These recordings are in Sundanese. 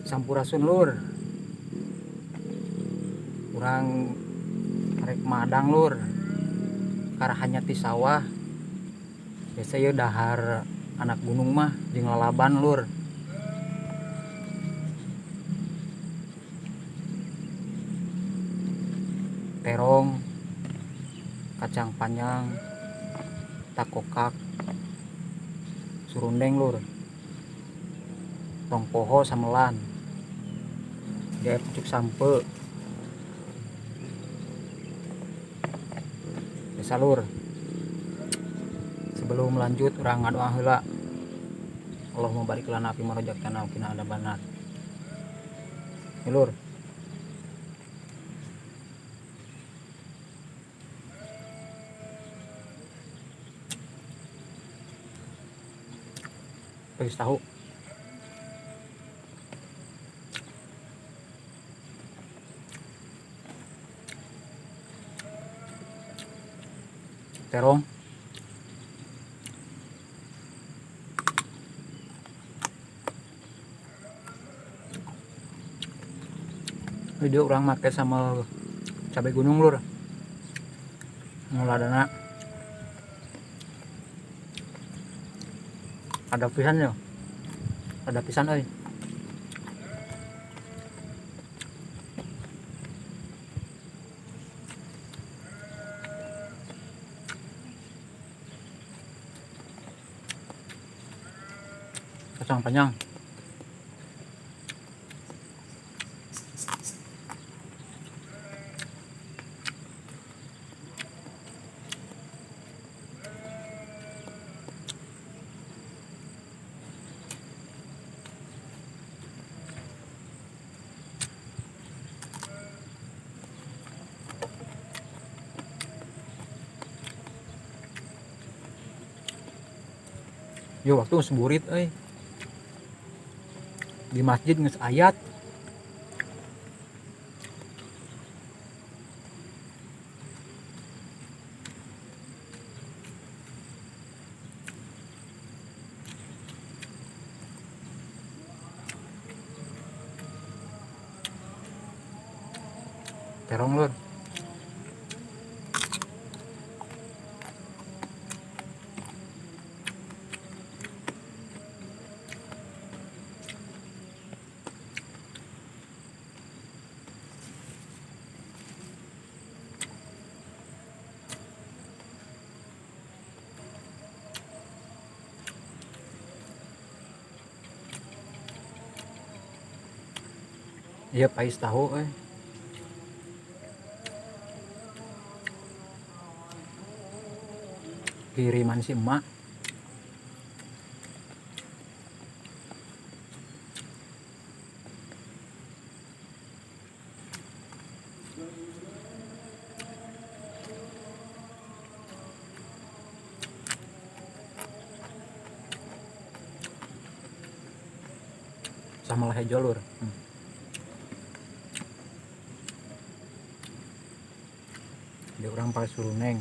Sampurasun lur. Urang rek madang lur. Karahanya ti sawah. Biasa ieu dahar anak gunung mah jeung lalaban lur. Terong, kacang panjang, takokak, surundeng lur. Tong poho samelan. Dia pucuk sampe. Biasa lur. Sebelum lanjut urang ngadoa heula. Allahumma barik lana fi ma razaqtana wa qina adzabannar. Ini lur. Pais tahu. Terong. Video orang make sama cabai gunung lur. Nguladana ada pisan yo. Ada pisan euy. Kacang panjang. Yo waktu geus burit euy. Di masjid geus ayat. Terong lur. Iya pais tahu euy. Kiriman si emak. Sama hejo lur. Dia orang pakai suruneng.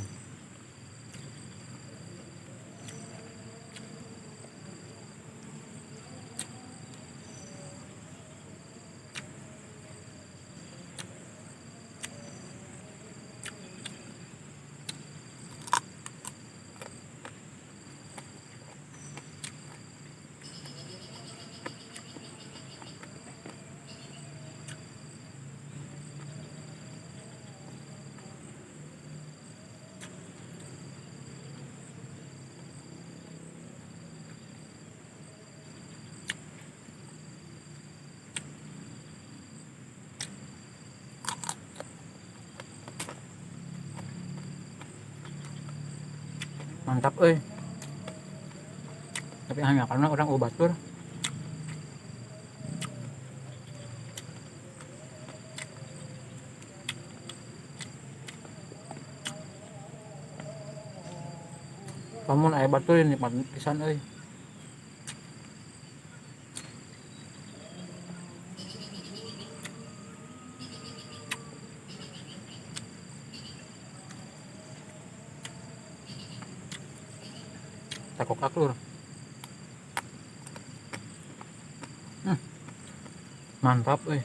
Mantap euy. Tapi hanya karena orang obat lur. Lamun aya batur nikmat pisan euy. Takokak lur. Mantap euy.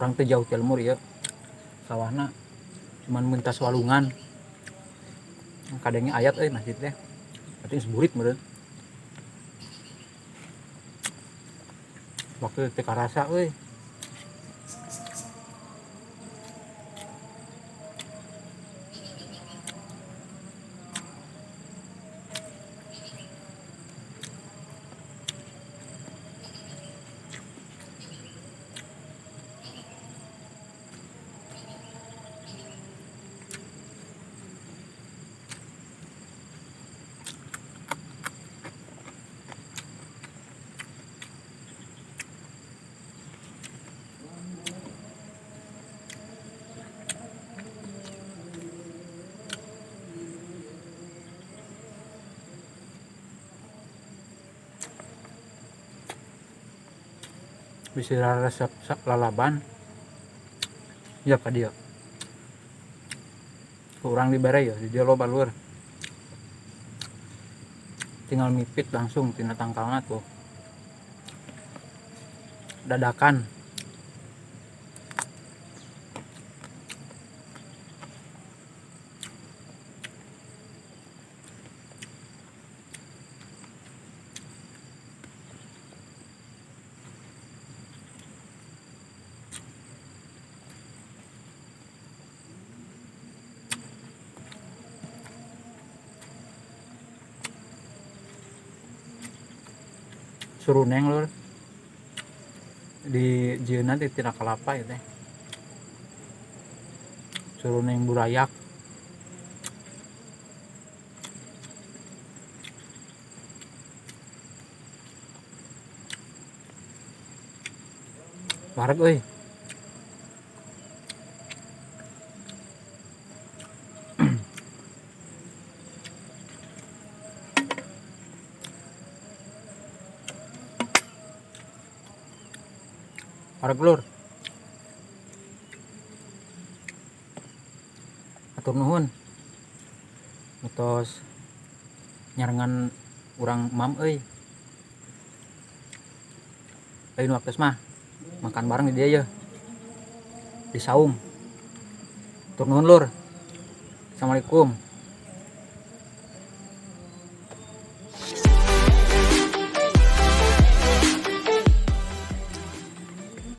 Urang teh jauh ti lembur ieu. Sawahna cuman mentas walungan. Kadangnya ayat euy masjid teh. Berarti geus burit meureun. Waktu teu karasa euy. Bisa resep lalaban ya ka dieu kurang dibere ya di dieu loba lur, tinggal mipit langsung tina tangkalna tuh dadakan. Suruneng lur di jieunna teh tina kalapa ieu teh, suruneng burayak. Wareg euy. Wareg lur. Atur nuhun. Tos nyarengan urang mam euy. Lain waktu mah makan bareng di dia ya. Di saung. Atur nuhun lur. Assalamualaikum.